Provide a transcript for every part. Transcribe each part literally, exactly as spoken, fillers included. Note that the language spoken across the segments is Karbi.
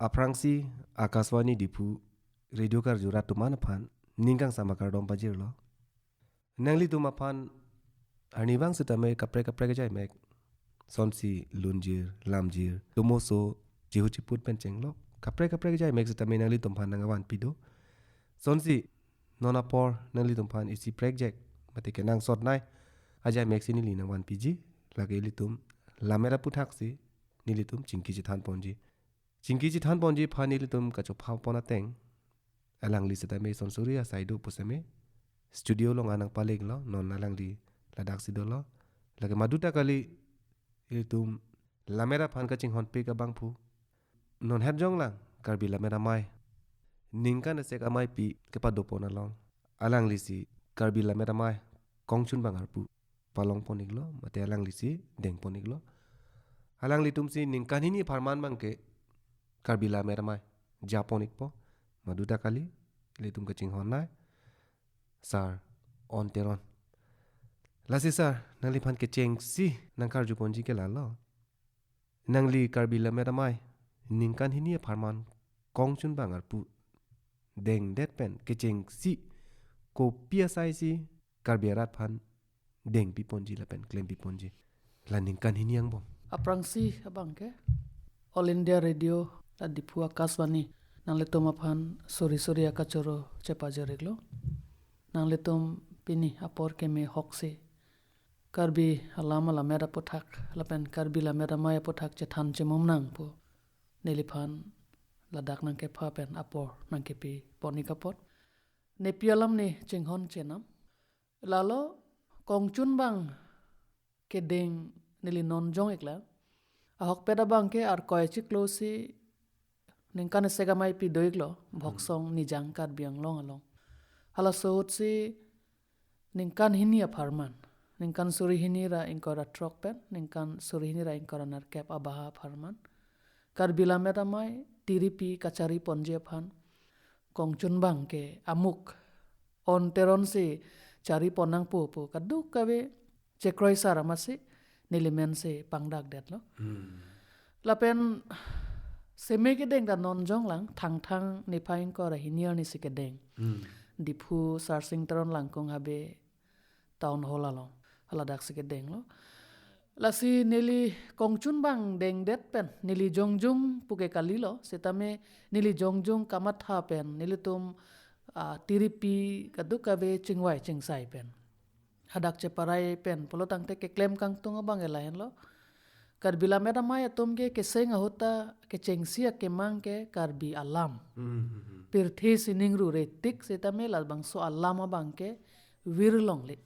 Aphrangsi Akashvani Diphu Radio Karju Rat atum an aphan ning kangsam akardom pajirlo. Nanglitum aphan arnivang sitame kaprek kaprek ajaimek, sonsi lunjir, lamjir, tomoso, chihu chiput pen chenglok, kaprek kaprek ajaimek sitame nanglitum aphan nangvanpi do. Sonsi non apor nanglitum aphan isi prekjek mate kenangsotnei ajaimek si neli nangvanpiji, lake ilitum lammet aputhak si nelitum chingki chethan ponji. Chingki chethan ponji aphan ilitum kachopha pon ateng, alangli sitame son suri asai do pusitame studio along nangpalenglo, non alangli ladak si dolo. Lake maduta kali, ilitum lammet aphan kachinghonpik abangphu, non het jonglang Karbi Lammet Amei ningkan esek ameipi kepado pon along alangli si Karbi Lammet Amei kongchunbang arpu palong pon-iklo, mate alangli si deng pon-iklo. Alanglitum si ningkan hini apharman abangke Karbi Lammet Amei ja pon-ikpo. Maduta kali, ilitum kachinghonnei Sar On Teron. Lasi sar, nangliphan kechengsi nangkarju ponji ke lalo. Nangli Karbi Lammet Amei ningkan hini apharman kongchunbang arpu dengdet pen kechengsi kopi asai si Karbi arat aphan dengpi ponji lapen klempi ponji, la ningkan hini angbong? Aphrangsi abangke All India Radio la Diphu Akashvani, nanglitum aphan suri suri akachoro chepajir-iklo. Nanglitum pini apor keme hoksi Karbi alam alammet aputhak lapen Karbi Lammet Amei aputhak chethan chemum nang pu neliphan ladak nangkepha pen apor nangkepi pon-ik apot, nepi alam ne chinghon chenam. Lalo kongchunbang kedeng neli non jong-iklang. Ahokpet abangke Arkoi achiklo si ningkan esek ameipi do-iklo, Bhoksong Nijang Karbi Anglong along. Halaso ahut si ningkan hini apharman, ningkan suri hini ra ingkoi ra throk pen ningkan suri hini ra ingkoi ra nerkep abaha apharman Karbi Lammet Amei tiripi kachari ponji aphan kongchunbang ke amuk On Teron si chari pon nangpo pu kadokave chekroi sar amatsi neli men si pangdakdetlo. Hmm. Lapen seme kedeng ta non jonglang, Thangthang niphai ingkoi ra hini arni si kedeng. Hmm. Diphu Sarsing Teron Langkung Habe Town Hall along, haladak si kedenglo. Lasi neli kongchunbang dengdet pen neli jongjung puke kalilo, sitame neli jongjung kamatha pen nelitum, ah, tiripi kadokave chingvai chingsai pen, hadak cheparai pen pulo tangte keklem kangtung abang ke lahenlo. Karbi Lammet Amei atum ke keseng ahut ta kechengsi akemang ke Karbi alam. Hmm, hmm, hmm. Pirthe sining rure tik sitame labangso alam abangke vir longle.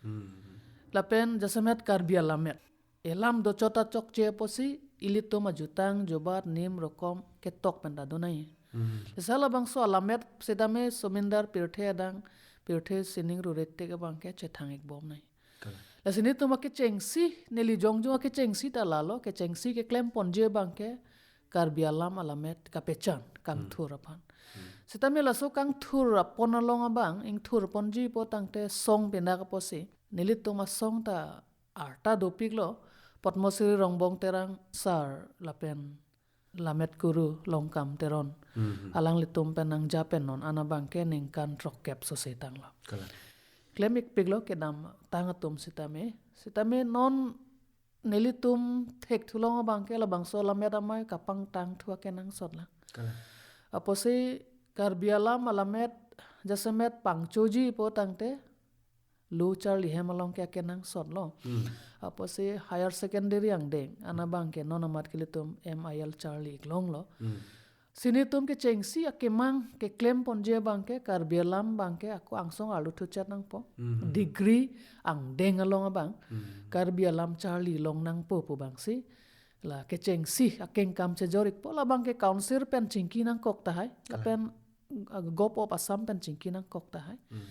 Hmm, hmm. Lapen jasemet Karbi alammet, elam dochot ta chokche apotsi ilitum ajutang jobat nim rokom ketok pen ta donai. Hmm. Lasi labangso alammet sitame somindar pirthe adang, pirthe sining rure tik abangke chethang-ik bomnei. Kalang. Lasi nelitum akechengsi, neli jongjung akechengsi ta lalo, kechengsi keklem ponji abangke Karbi alam alammet kapechan, kangthur aphan. Hmm. Sitame laso kangthur apon along abang ingthur ponji pu tangte song pindak apotsi nelitum asong ta arta dopiklo, Padma Shri Rongbong Terang sar lapen Lammet Kuru Longkam Teron. Hmm. Alanglitum pen nangja pen non an abangke ningkan throkkep sose tanglo. Kalang. Klem-ikpiklo kedamtang atum sitame. Sitame non nelitum thekthu along abangke labangso Lammet Amei kapangtangthu akenangsot lang. Kalang. Apotsi Karbi alam alammet jasemet pangchoji pu tangte lo charli hem along ke akenangsotlo. Hmm. Apotsi higher secondary angdeng an abangke non amat ke ilitum M I L charli-ik longlo. Hmm. Lasi nelitum kechengsi akemang keklem ponji abangke Karbi alam abangke ako angsong arlo thuchet nangpo. Hmm. Degree angdeng along abang. Hmm. Karbi alam charli long nangpo pu abangsi la kechengsi akengkam chejor-ikpo, labangke council pen chingki nangkok tahai. Kalang. Lapen, ah, Govt of Assam pen chingki nangkok tahai. Hmm.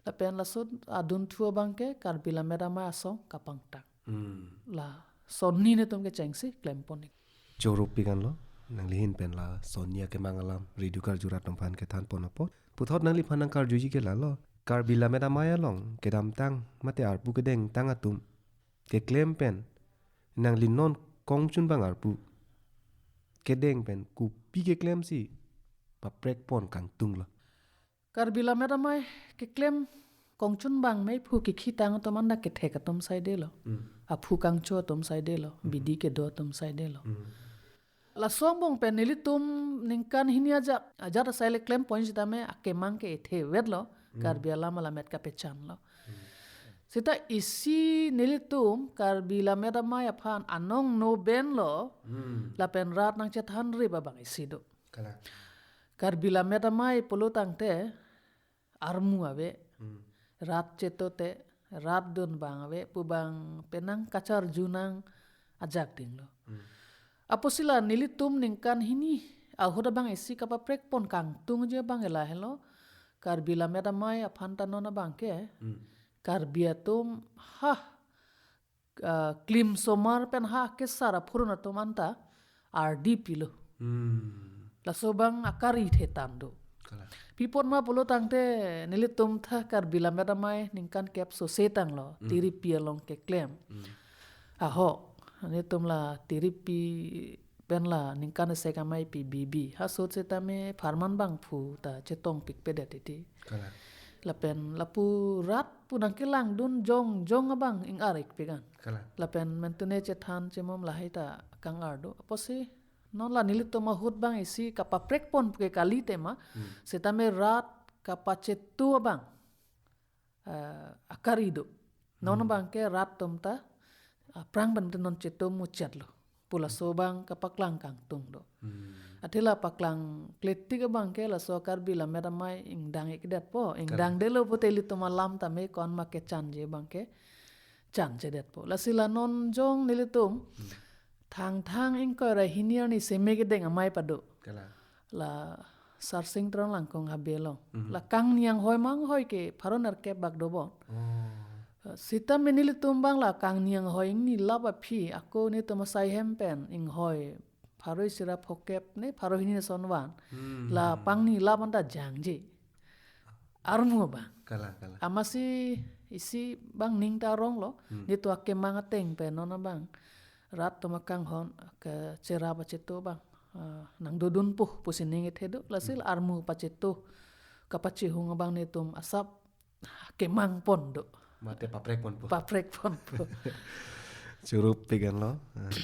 Lapen laso adunthu abangke Karbi Lammet Amei asong kapangtang. Hmm. Lasonni nelitum kechengsi klem pon-ik. Choro-ik anlo, nangli ahin pen lasonni akemang alam Radio Karju Rat atum aphan kethan pon apot. Puthot nangliphan nangkarjuji ke lalo, Karbi Lammet Amei along kedamtang mate arpu kedengtang atum keklem pen nangli non kongchunbang arpu kedeng pen kopi keklemsi paprek pon kangtung lo? Karbi Lammet Amei keklem kongchun bang mei phu kekhi tang atum anda kethek atum saide lo. Hmm. Aphu kangcho atum saide lo. Hmm. Bidi kedo atum saide lo. Hmm. Laso angbong pen nelitum ningkan hini ajat, ajat asai le klem pon sitame akemang ke-ethe vet lo. Hmm. Karbi alam alamet kapechan lo. Hmm. Sita isi nelitum Karbi Lammet Amei aphan anong no ben lo. Hmm. Lapen rat nangchethan rip abang isi do. Kalang. Karbi Lammet Amei pulo tangte armu ave. Hmm. Rat cheto te, rat dun bang ave, pu bang penang kacharju nang ajak ding lo. Hmm. Apotsi la nelitum ningkan hini ahut abang isi kapaprek pon kangtung je bang ela helo. Karbi Lammet Amei aphan ta non abang ke. Hmm. Karbi atum ha, ah, klim somar pen ha kesar aphurun atum anta ardi pilo. Hmm. Laso bang akari thetan do. Kalang. Pi apot ma pulo tangte nelitum tha Karbi Lammet Amei ningkan kep so setang lo. Hmm. Tiripi along keklem. Hmm. Ahok, nelitum la tiripi pen la ningkan isi kamei pi bibi. Ha sot setame pharman bang phu ta chetong pikpe det titi. Kalang. Lapen lapu rat pu nangkelang dun jongjong abang ing-ar ik pegan. Kalang. Lapen mentune chethan chemom lahai ta kang-ar do. Apotsi non la nelitum ahut bang isi kapaprek pon ke kali tema. Hmm. Setame rat kapachetu abang, eh, akari do. Non, hmm, abang ke rat atum ta, ah, aphrang pen non chetu muchet lo. Pu laso bang kapaklang kangtung do. Hmm. Athe la paklang kletik abang ke laso Karbi Lammet Amei ingdang ik detpo, ingdang, kalang, detlo pute ilitum alam tame ko-an ma kechan je abang ke chan che detpo. Lasi la non jong nelitum, hmm, Thangthang ingkoi ra hini arni seme kedeng amei pado. Kalang. La Sarsing Teron Langkung habe along. Mhm. La kangni anghoi ma anghoi ke pharo nerkep bak dobon. Oh. Eh, sitame nelitum bang la kangni anghoi ingni lap aphi ako nelitum asai hem pen inghoi pharo isi ra phokep ne pharo hini ason van. Hmm. La pangni lap anta jangje. Armu abang. Kalang, kalang. Amatsi isi bang ning ta rong lo. Hmm. Nelitum akemang ateng pen non abang rat atum akanghon kecherap achetu abang, ah, nangdodunpo pusi ning ethe do. Lasi, hmm, armu pachetu kapachihung abang nelitum asap kemang pon do. Mate paprek ponpo. Paprek ponpo. Choro-ik pegan lo. Ah.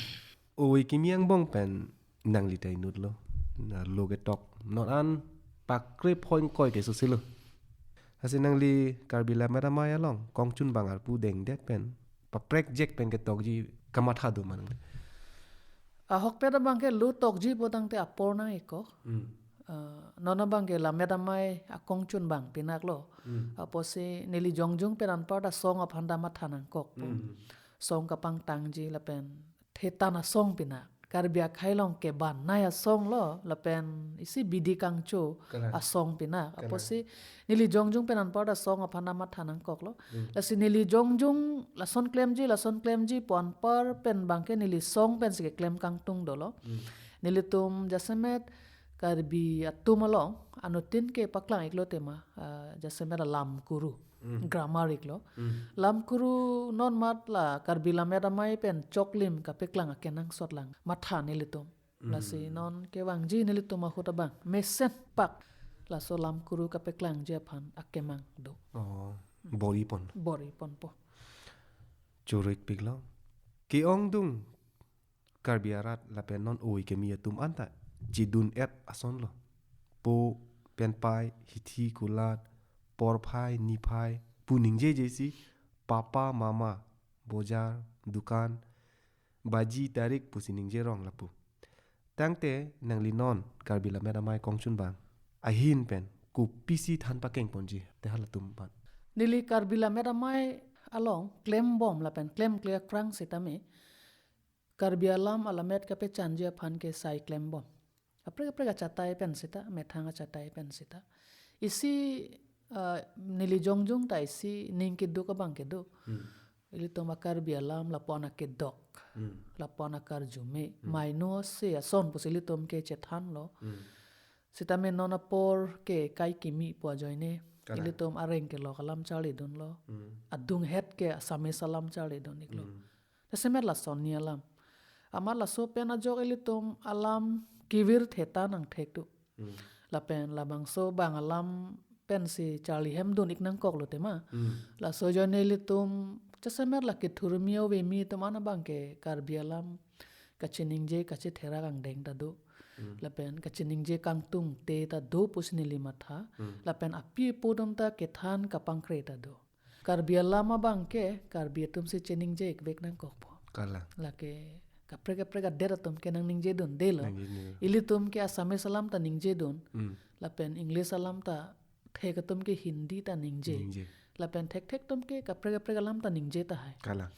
Oi kimi angbong pen nangli ta inut lo. Na lo ketok. Non an pakre point koi ke sosilo. Lasi nangli Karbi Lammet Amei along kongchun bang arpu dengdet pen paprek jek pen ketokji kamatha do ma nangli? Ahokpet abang ke lo tokji pu tangte apor nang-ik ko. Hmm. Ah, non abang ke Lammet Amei akongchun bang pinak lo. Hmm. Apotsi neli jongjung pen anparta song aphan ta matha nangkokpo. Hmm. Song kapangtangji lapen thetan asong pinak. Karbi akhei along kebanai asong lo, lapen isi bidi kangcho, kalang, asong pinak. Kalang. Apotsi neli jongjung pen anparta song aphan ta matha nangkok lo. Hmm. Lasi neli jongjung lason klemji, lason klemji pu anpar pen abang ke neli song pensi keklem kangtung dolo. Hmm. Nelitum jasemet Karbi atum along anuttin ke paklang-ik lo tema, ah, jasemet alam kuru. Hmm. Grammar-ik lo. Hmm. Lam kuru non mat la Karbi Lammet Amei pen choklim kapeklang akenangsot lang matha nelitum. Hmm. Lasi non kevangji nelitum ahut abang mesen pak laso lam kuru kapeklangji aphan akemang do. Oh, bor-i pon. Bor-i ponpo. Choro-ikpik lo. Ke-ongdung Karbi arat lapen non oi kemi atum anta chidun-et ason lo. Po, penpai, hithi, kulat, porphai, niphai pu ningjeje si papa, mama, bojar, dukan, baji, tarik pusi ningje rong lapu. Tangte nangli non Karbi Lammet Amei kongchun bang ahin pen kopisi than pakeng ponji te halatum aphan? Neli Karbi Lammet Amei along klembom lapen klemkle akrang sitame Karbi alam alamet kapechanji aphan ke sai klembom. Kaprek kaprek achatai pen sita, methang achatai pen sita. Isi, ah, neli jongjung ta isi ning keduk abang kedo. Hmm. Ilitum a-Karbi alam lapu-an akedok. Hmm. Lapu-an akarjume. Hmm. Maino se ason pusi ilitum ke chethan lo. Hmm. Sitame non apor ke kai kimi pu ajoine. Kalang. Ilitum areng kelok alam charlidun lo. Hmm. Adunghet ke Assamese alam charlidun-ik lo. Hmm. Jasemet lason ni alam. Amat laso pen ajok ilitum alam kevir theta nangthek do. Hmm. Lapen labangso bang alam pensi charli hem dun-ik nangkoklo tema. Hmm. Laso ajoine ilitum jasemet la kethurmi avemi atum an abang ke Karbi alam kachiningje kachetherak angdeng ta do. Hmm. Lapen kachiningje kangtungte ta do pusi neli matha. Hmm. Lapen api apo atum ta kethan kapangkre ta do. Karbi alam abang ke Karbi atum si chiningje-ik vek nangkokpo. Kalang. Lake kaprek kaprek adet atum ke nangningje dundelo. Nangji ni. Ilitum ke Assamese alam ta ningje dun. Hmm. Lapen English alam ta thek atum ke Hindi ta ningje. Ningje. Lapen thekthek atum ke kaprek kaprek alam ta ningje tahai. Kalang.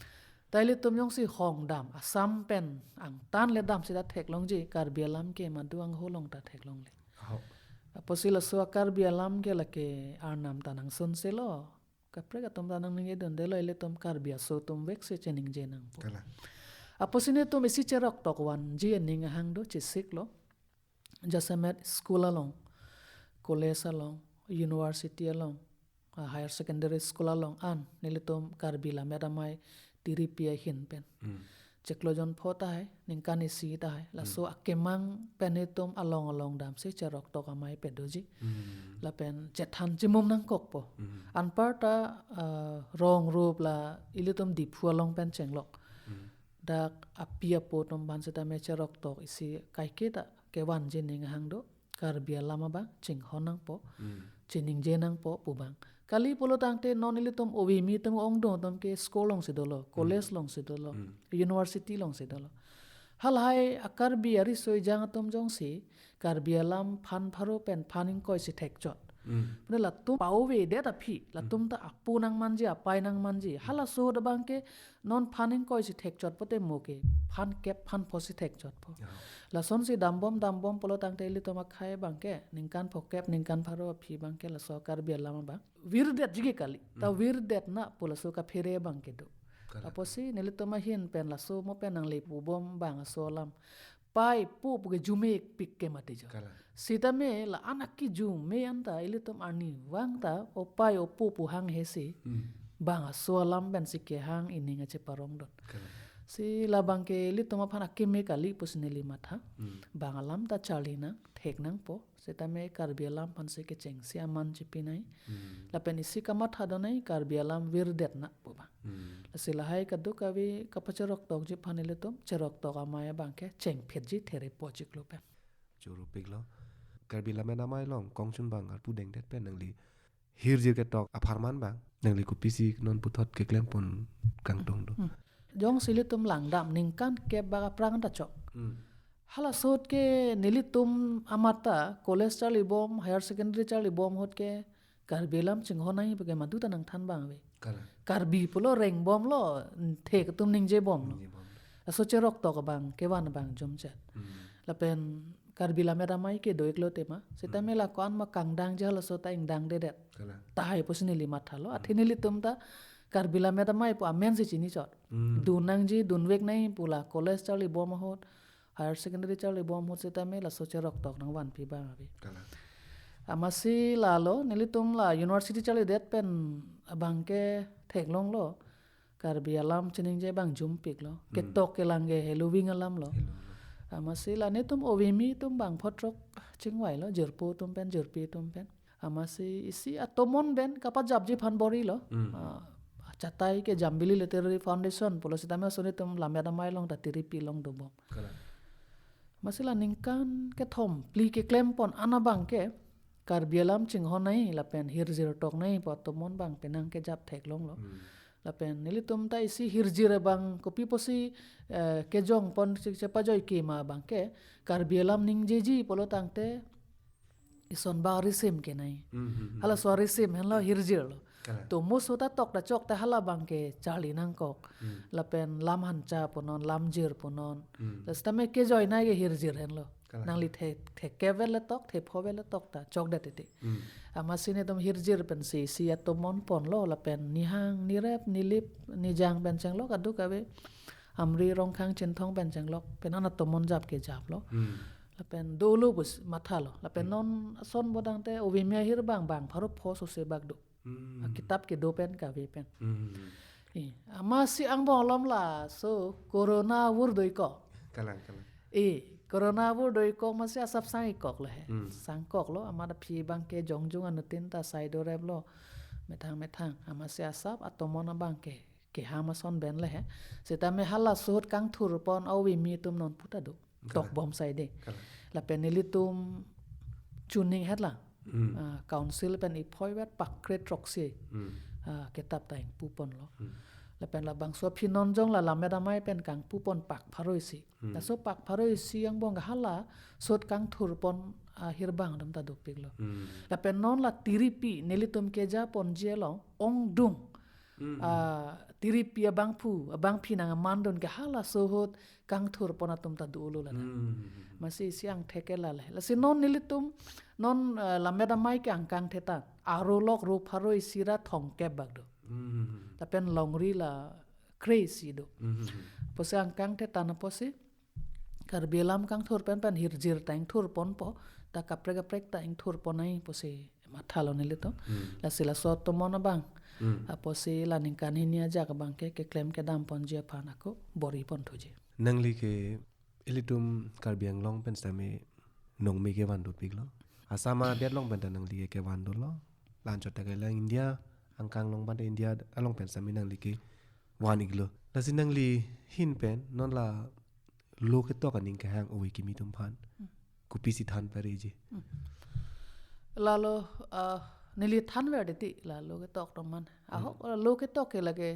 Ta ilitum jongsi hongdam, Assam pen angtan le dam seta theklongji, Karbi alam ke madu angho along ta theklongle. Ho. Apotsi laso a-Karbi alam ke lake Arnam ta nangsunselo. Kaprek atum ta nangningje dundelo, ilitum Karbi aso atum vek si chiningje nangpo. Kalang. Apotsi netum isi cheroktok vanji aning ahang do, chesiklo. Jasemet school along, college along, university along, ah, higher secondary school along an nelitum Karbi lammet amei tiripi ahin pen. Hmm. Chiklo jon pho tahai, ningkan isi tahai. Laso Hmm. akemang pen itum along along damsi cheroktok amei padoji. Hmm. Lapen chethan chimum nangkokpo. Hmm. Anparta, ah, rong rup la ilitum Diphu along pen chenglok. Hmm. Dak api apo atum aphan sitame cheroktok isi kaiketa kevanji aning ahang do, Karbi alam abang chinghon nangpo, Hmm. chiningje nangpo pu abang. Kali pulo tangte non ilitum avemi atum ongdung atum ke school alongsi dolo, college Hmm. alongsi dolo, Hmm. university alongsi dolo. Halahai a-Karbi ariso ejang atum jongsi Karbi alam phan pharo pen phan ingkoi si thekchot. Hmm. Pune latum paovedet aphi, latum Hmm. ta apo nangmanji, apei nangmanji. Halaso ahut abang ke non phan ingkoi si thekchot pote mo ke phan kep phan pho si thekchotpo. Ya. Lasonsi dambom dambom pulo tangte ilitum akhei abang ke ningkan pho kep ningkan pharo aphi abang ke laso Karbi alam abang virdetji ke kali. Ta Hmm. virdet na pu laso kaphere abang ke do. Kalang. Apotsi nelitum ahin pen laso mo pen nangle pubom bang aso alam. Pei po pu ke jume-ikpik ke mati jo. Kalang. Sitame la anak ke jume anta ilitum arnivang ta o pei o po pu hanghe si Hmm. bang aso alam pensi kehang ining acheparong dun. Kalang. Si labang ke ilitum aphan akeme kali pusi neli matha. Hmm. Bang alam ta charli nang, thek nangpo. Sitame Karbi alam aphansi kechengsi aman chepinai. Hmm. Lapen isi kamatha donai Karbi alam virdet na pu abang. Hmm. Lasi lahai kadokave kapacheroktokji aphan ilitum cheroktok amei abang ke chengphetji therepo chiklo pen. Choro piklo. Karbi lammet amei along kongchun bang arpu dengdet pen nangli hirjir ketok apharman abang nangli kopisi non puthot keklempon kangtung do. Hmm. Jongsi ilitum langdam ningkan kep bak aphrang ta chok. Hmm. Halaso ahut ke nelitum amat ta college charlibom, higher secondary charlibom ahut ke Karbi alam chinghon nangji pu ke madu ta nangthan abang ave. Kalang. Karbi pulo rengbomlo, thek atum ningjebomlo. Ningjebomlo. Laso cheroktok abang kevan abang jumchet. Hmm. Lapen Karbi lammet amei ke do-iklo tema. Sitame Hmm. la ko-an ma kangdangji halaso ta ingdangdedet. Kalang. Tahai pusi neli mathalo. Athe Hmm. nelitum ta Karbi lammet amei pu amen si chinichot. Hmm. Dun nangji, dunvek nangji pu la college charlibom ahut, higher secondary charlibom ahut sitame laso cheroktok nangvanpi abang ave. Kalang. Amatsi lalo, nelitum la university charlidet pen abang ke theklonglo. Karbi alam chiningje abang jumpiklo. Hmm. Ketok kelang ke heloving alamlo. Heloving. Amatsi la netum avemi atum bang photrok chingvailo, jirpo atum pen, jirpi atum pen. Amatsi isi atomon pen kapajapji aphan borilo. Hmm. Ah, chatai ke Jambili Literary Foundation pulo sitame ason itum lammet amei along ta tiripi along dobom. Kalang. Amatsi la ningkan kethom phli keklempon an abang ke Karbi alam chinghon nangji lapen hirjir tok nangji pu atomon abang penang kejap theklonglo. Hmm. Lapen nelitum ta isi hirjir abang kopi pusi, eh, kejongpon si chepajoi ke ma abang ke Karbi alam ningjeji pulo tangte ison bak risim kenai. Hmm, hmm, hmm. Halaso risim henlo hirjirlo. Kalang. To mo so ta tok ta chok ta hala abang ke charli nangkok. Hmm. Lapen lam hancha punon, lam jir punon. Hmm. Laso tame kejoi nangji ke hirjir henlo. Kalang. Nangli the, thekep vet le tok, thepho vet le tok ta chokdet titi. Hmm. Amatsi netum hirjir pensi isi atomon ponlo lapen nihang, nirep, nilip, nijang pen chenglok kadokave. Amri Rongkhang Chinthong pen chenglok, pen an atomon jap kejaplo. Hmm. Lapen dolo pusi mathalo. Lapen Hmm. non ason bodang te avemi ahir abang bang pharo pho sose bak do. Hmm. Akitap kedo pen kave pen. Hmm. Eh, amatsi angbong alom laso corona vur do-ikko. Kalang, kalang. Eh, Corona abor do-ik kok amatsi asap sang-ik kok lo he. Hmm. Sang kok lo, amat aphi abang ke jongjong anuttin ta sai do rep lo. Methang methang, amatsi asap atomon abang ke, keham ason pen le he. Sitame halaso ahut kangthur pon a-ove kimi atum non puta do. Tok Kalang. Bom sai de. Kalang. Lapen nelitum chuning het lang. Hmm. Ah, council pen iphoi vet pak kre throksi. Hmm. Ah, kitap ta ingpu pon lo. Hmm. Lapen labangso aphi non jong la lammet amei pen kangpu pon pak pharo isi. Hmm. Laso pak pharo isi angbong ke halaso ahut kangthur pon, ah, ahirbang atum ta dopik lo. Hmm. Lapen non la tiripi nelitum keja ponji along ongdung. Hmm. Ah, tiripi abangphu, abangpi nangmandun ke halaso ahut kangthur pon atum ta dolo la. Hmm. Amatsi isi angthek ke la le. Lasi non nelitum, non, ah, lammet amei ke angkang thetan. Arulok ro pharo isi ra thomkep bak do. Hmm. Lapen longri la kre isi do. Hmm. Apotsi angkang thetan apotsi Karbi alam kangthur pen pen hirjir ta ingthur ponpo, ta kaprek kaprek ta ingthur pon nangji pusi mathalo nelitum. Hmm. Lasi laso atomon abang. Hmm. Apotsi la ningkan hini ajak abang ke keklem kedam ponji aphan ako bor-i ponthuji. Nangli ke ilitum Karbi Anglong pen sitame nongme kevan dopik lo. Assam adet along pen ta nangli ke kevan dolo. La-anchot ta kelang India angkang along pen ta India along pen sitame nangli kevan-ik lo. Lasi nangli ahin pen non la lo ketok aning kehang ove kimi atum aphan. Hmm. Kopisi than pareji. Hmm. Lalo, ah, neli thanver titi la lo ketok atum aphan. Hmm. Ahok, lo ketok ke lake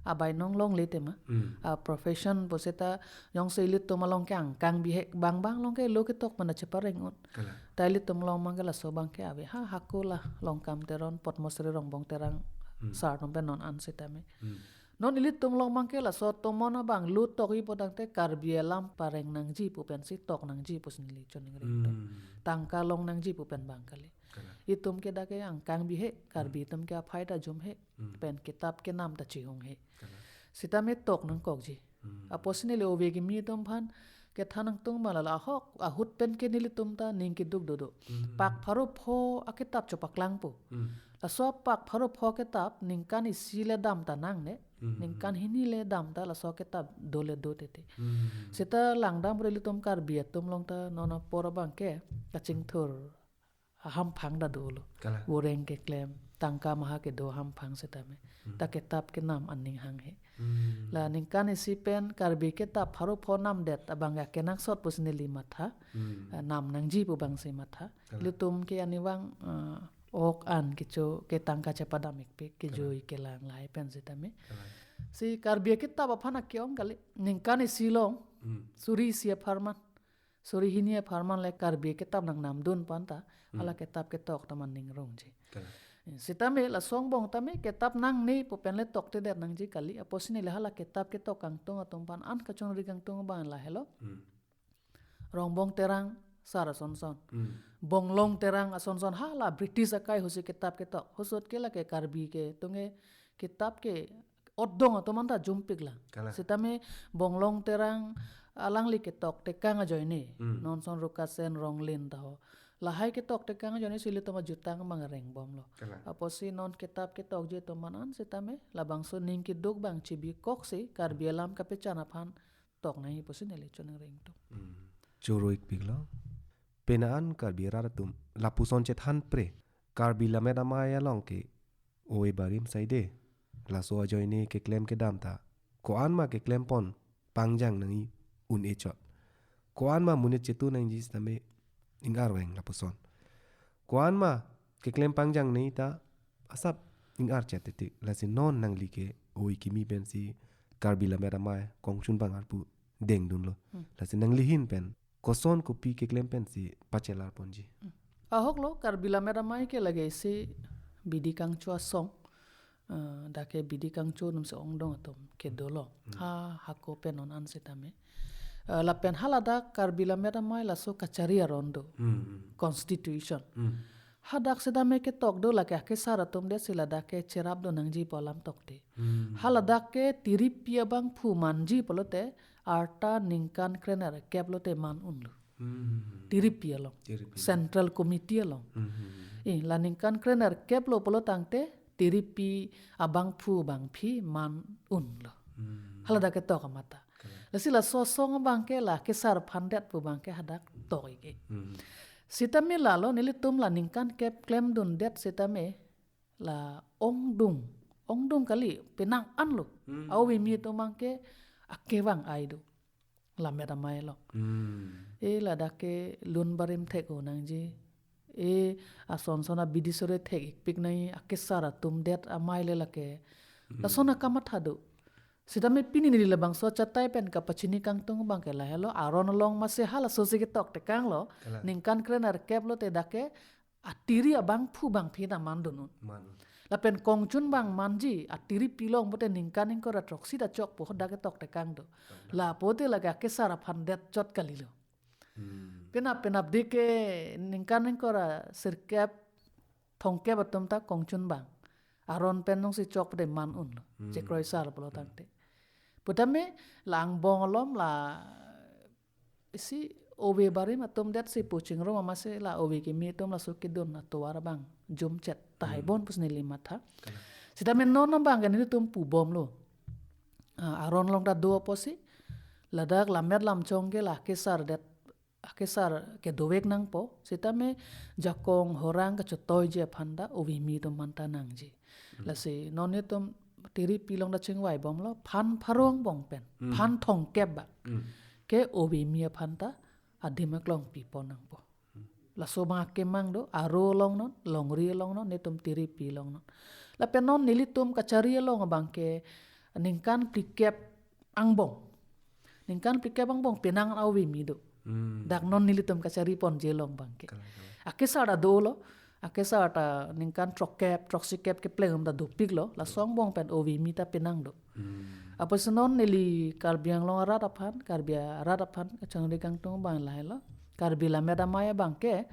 abai nong longle tema. Hmm. Ah, profession pusita jongsi ilitum along ke angkang bihek bang bang along ke lo ketok mana chepareng un. Kalang. Ta ilitum along abang ke laso abang ke ave ha hako la Longkam Teron, Padmasri Rongbong Terang, Hmm. sar atum pen non an sitame. Hmm. Non ilitum along abang ke laso atomon abang lo tokji pu tangte Karbi alam pareng nangji pu pensi tok nangji pusi neli choningri tum. Hmm. Tangka long nangji pu pen abang kali. Kalang. Itum ke dak ke angkang bihek, Karbi Hmm. atum ke aphai ta jum he, Hmm. pen kitap kenam ta chihung he. Kalang. Sitame tok nangkokji. Hmm. Apotsi neli ove kimi atum aphan kethan nangtung ma la ahok ahut pen ke nelitum ta ning keduk dodo. Hmm. Pak pharo pho akitap chopaklangpo. Hmm. Laso pak pharo pho akitap ningkan isi le dam ta nangne, Hmm. ningkan hini le dam ta laso akitap do le do titi. Hmm. Sita langdam ilitum Karbi atum along ta non apor abang ke kachingthur ahamphang ta dolo. Kalang. Voreng keklem, tangka maha kedo ahamphang sitame. Hmm. Ta kitap kenam aning hang he. Hmm. La ningkan isi pen Karbi kitap pharo pho namdet abang ke kenangsot pusi neli matha. Hmm. Ah, nam nangji pu abangsi matha. Kalang. Ilitum ke arnivang, ah, ok an kecho ke tangka chepadam-ikpik, kejoi Kalang. kelang lahai pen sitame. Kalang. Si Karbi kitap aphan ake-ong kali ningkan isi along. Hmm. Suri isi apharman. Suri hini apharman le Karbi kitap nangnamdun pu anta, Hmm. hala kitap ketok ta man ning rongji. Kalang. Sitame laso angbong tame kitap nangne pu pen le toktedet nangji kali, apotsi neli hala kitap ketok kangtung atum aphan an kachoningri kangtung abang lahelo. Hmm. Rongbong Terang sar ason son. Hmm. Bonglong Terang ason son hala British akai ahutsi kitap ketok. Ahut ke lake Karbi ke tunge kitap ke otdong atum anta jumpik lang. Kalang. Sitame Bonglong Terang alangli ketok tekang ajoine. Hmm. Non son Rukasen Ronglin ta ho. Lahai ketok tekang ajoine si ilitum ajutang abang rengbom lo. Kalang. Apotsi non kitap ketokji atum aphan an sitame labangso ning keduk abang chibikoksi Karbi alam kapechan aphan tok nangji pusi neli choningri tum. Hmm. Choro-ikpik lo. Pena an Karbi arat atum lapuson chethan pre. Karbi lammet amei along ke ove barim sai de. Laso ajoine keklem kedam ta ko-an ma keklem pon pangjang nangji un-e chot. Ko-an ma monit chetu nangji sitame ing-arveng lapuson. Ko-an ma keklem pangjang nangji ta asap ing-archet titi. Lasi non nangli ke ove kimi pensi Karbi lammet amei kongchun bang arpu dengdunlo. Hmm. Lasi nangli ahin pen koson kopi keklem pensi pachelar ponji. Hmm. Ahok lo Karbi lammet amei ke lake isi bidi kangcho asong. Eh, dak ke bidi kangcho atum si ongdong atum kedo lo. Hmm. Ha, hako pen non an sitame. Eh, lapen haladak Karbi lammet amei laso kachari aron do. Hmm, hmm. Constitution. Hmm. Hadak sitame ketok do lake akesar atum det si ladak ke cherap do nangji pu alam tokte. Hmm. Haladak ke tiripi abangphu manji pulote arta ningkan krenerkep lote man unlo. Hmm. Tiripi along. Tiripi. Central Committee along. Hmm. Eh, la ningkan krenerkep lo pulo tangte tiripi abangphu abangphi man unlo. Hmm. Haladak ketok amat ta. Kalang. Lasi laso asong abangke la kesar aphan det pu abangke hadak tok-ik. Hmm. Sitame lalo nelitum la ningkan kep klemdundet sitame la ongdung, ongdung kali, penang anlo. Hmm. Aovimi atum abangke akevang ai do. Lammet amei along. Hmm. E ladak ke lun barim thek-o nangji. E ason son abidi sore thek-ikpik nangji, akesar atum det amei le lake. Hmm. Lason akamatha do. Sitame pini neli labangso achatai pen kapachini kangtung abangke lahelo, aron along masi halaso si ketok tekanglo. Kalang. Ningkan krenerkep lote dak ke atiri abangphu bangphi ta mandun un. Man. Lapen kongchun abang manji, atiri pilong pote ningkan ingkoi ra throksi ta chokpo, hadak ketok tekang do. Kalang. Lapote lake akesar aphan det chot kalilo. Hmm. Penap penapdik ke ningkan ingkoi ra sirkep thomkep atum ta kongchun abang. Aron pen nongsi chok pote man unlo. Hmm. Chekroi sar pulo tangte. Putame la angbong alom la isi ove barim atum det si pu chingrum amatsi la ove kimi atum laso kedun atovar abang jumchet tahai Hmm. bon pusi neli matha. Kalang. Sitame non abangke nelitum pubomlo. Ah, aron along ta do apotsi ladak lammet lamchong ke la kesar det, akesar kedovek nangpo, sitame jakong horang kachetoiji aphan ta ovimi atum aphan ta nangji. Hmm. Lasi non nelitum tiri pilong ta chingvaibomlo, phan pharo angbong pen, Hmm. phan thomkep bak. Hmm. Ke ovimi aphan ta adim aklong pipon nangpo. Hmm. Laso abang akemang do, aro along non, longri along non, nelitum tiri pilong non. Lapen non nelitum kachari along abangke ningkan phlikep angbong. Ningkan phlikep angbong penang aovimi do. Hmm. Dak non nelitum kachari ponji along abangke. Kalang, kalang. Akesar ta dolo, akesar ta ningkan throkkep, throksikep kepleng um ta dopiklo, laso angbong pen ovimi ta penang do. Hmm. Apotsi non neli Karbi Anglong arat aphan, Karbi arat aphan kachonri kangtung abang lahelo. Karbi lammet amei abangke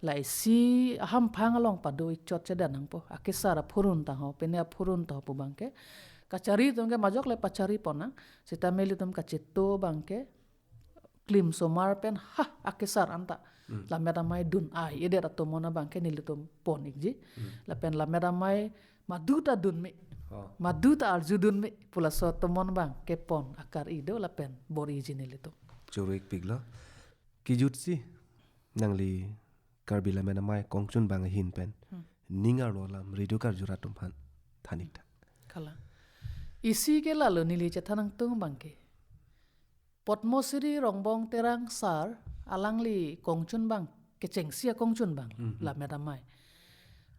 la isi ahamphang along pado-ik chotchedet nangpo. Akesar aphurun ta ho, pine aphurun ta ho pu abangke kachari atum ke majok le pachari pon nang. Sitame ilitum kacheto abangke klim somar pen ha akesar anta Hmm. lammet amei dun ai-edet atomon abangke nelitum pon-ikji. Hmm. Lapen lammet amei madu ta dunme. Oh. Madu ta arjudunme pu laso atomon abangke pon akar-i do lapen bor-iji nelitum. Choro-ikpiklo. Kejutsi nangli Karbi lammet amei kongchun abang ahin pen Hmm. ning arlo alam radio karju rat atum aphan than-ik tha. Kalang. Isi ke lalo neli chethan nangtung abangke Padma Shri Rongbong Terang sir, alangli kongchun abang kechengsi akongchun abang, Mhm. lammet amei.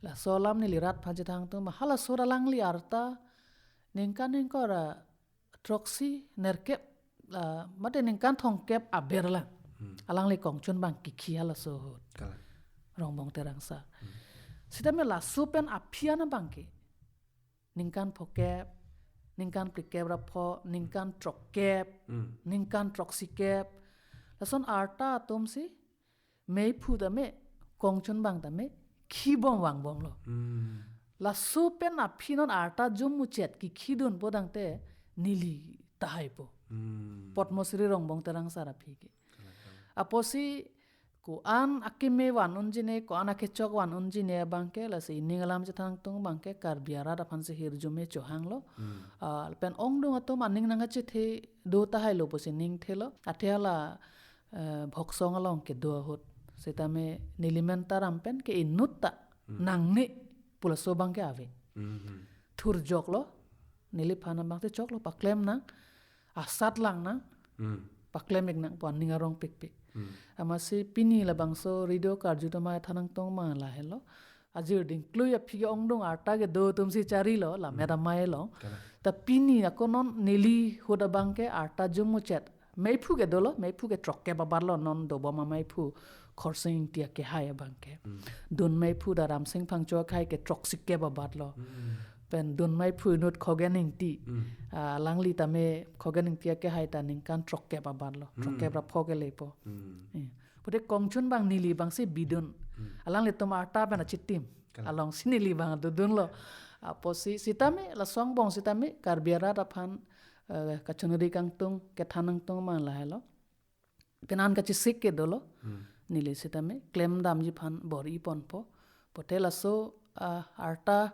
Laso alam neli rat aphan chethan nangtung abang, halaso alangli arta ningkan ingkoi ra throksi nerkep, la, mate ningkan thomkep aber lang. Hmm. Alangli kongchun abang kikhi halaso ahut. Kalang. Rongbong Terang sir. Hmm. Sitame laso pen aphi an abangke ningkan phokep, ningkan phlikep ra pho, ningkan throkkep, Hmm. ningkan throksikep. Lason arta atum si meiphu tame, kongchun abang tame khibom vangbomlo. Hmm. Laso pen aphi non arta jummuchet kikhidunpo tangte neli tahaipo. Hmm. Padma Shri Rongbong Terang sir aphi ke. Kalang, kalang. Apotsi ko-an akeme van unji ne, ko-an akechok van unji ne abangke, lasi ining alam chethan nangtung abangke Karbi arat aphan si hirjume chohanglo. Hmm. Ah, pen ongdung atum aning nangkachethe do tahailo pusi ningthelo. Athe hala, eh, Bhoksong along kedo ahut. Sitame neli men taram pen ke inut ta Hmm. nangne pu laso abangke ave. Hmm, hmm. Thurjoklo, neliphan abang te choklo, paklem nang, asat lang nang, Hmm. paklem-ik nangpo aning arong pikpik. Hmm. Amatsi pini labangso radio karju atum aphan than nangtung abang lahelo. Ajir dingklui aphi ke ongdung arta kedo atum si charilo, lammet Hmm. amei along. Kalang. Ta pini ako non neli ahut abangke arta jummuchet. Meiphu ke dolo, meiphu ke throkkep abatlo non dobom ameiphu Khorsing Ingti akehai abangke. Hmm. Dun meiphu ta Ramsing Phangcho akehai ke throksikep abatlo. Hmm. Pen dun meiphu inut Khogen Ingti. Hmm. Ah, alangli tame Khogen Ingti akehai ta ningkan throkkep abatlo. Hmm. Throkkep ra pho ke lepo. Hmm. Eh. Pute kongchun abang neli abang si bidun. Hmm. Alanglitum arta pen achitim. Kalang. Along si neli abang dodunlo. Apotsi sitame laso angbong sitame Karbi arat aphan, eh, kachonri kangtung, kethan nangtung abang lahelo. Penan kachesik ke dolo. Hmm. Neli sitame klem damji aphan bor-i ponpo. Pute laso, ah, arta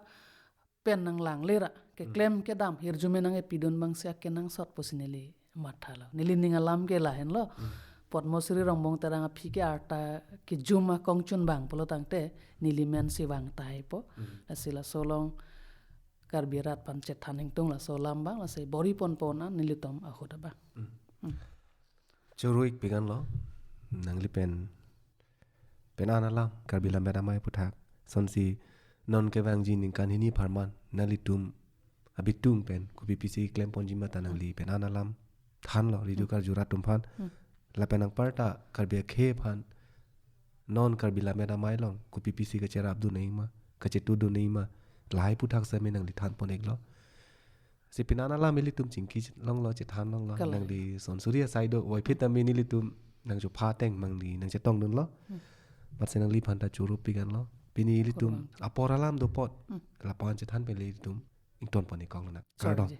pen nanglangle ra keklem Hmm. kedam hirjume nangkepidun abang si akenangsot pusi neli mathalo. Neli ning alam ke lahenlo. Padmasri Rongbong Terang aphi ke arta kejum akongchun abang pulo tangte neli men si vang tahai po. Lasi laso along Karbi arat aphan chethan ingtung laso alam abang, lasi bor-i ponpon an nelitum ahut abang. Choro-ik pigan lo, nangli pen penan alam Karbi Lammet Amei aphuthak. Sonsi non kevangji ningkan hini apharman nanglitum abitung pen kopi pisi klemponji ma ta nangli penan alam thanlo, radio karju rat atum aphan. Lapen anparta Karbi akhei aphan non Karbi Lammet Amei along kopi pisi kacherapdun nangji ma, kachetudun nangji ma, lahai aphuthak sitame nangli thanpon-iklo. Si penan alam ilitum chingki longlo, chethan longlo. Kalang. Nangli son suri asai do, voiphit tame nelitum nangchopha ateng nangli nangchetongdunlo. Mat si nangliphan ta choro pigan lo. Pini ilitum apor alam do apot, lapu-an chethan pen ilitum ingtonpon-ik kong na. Kardom. Chorji.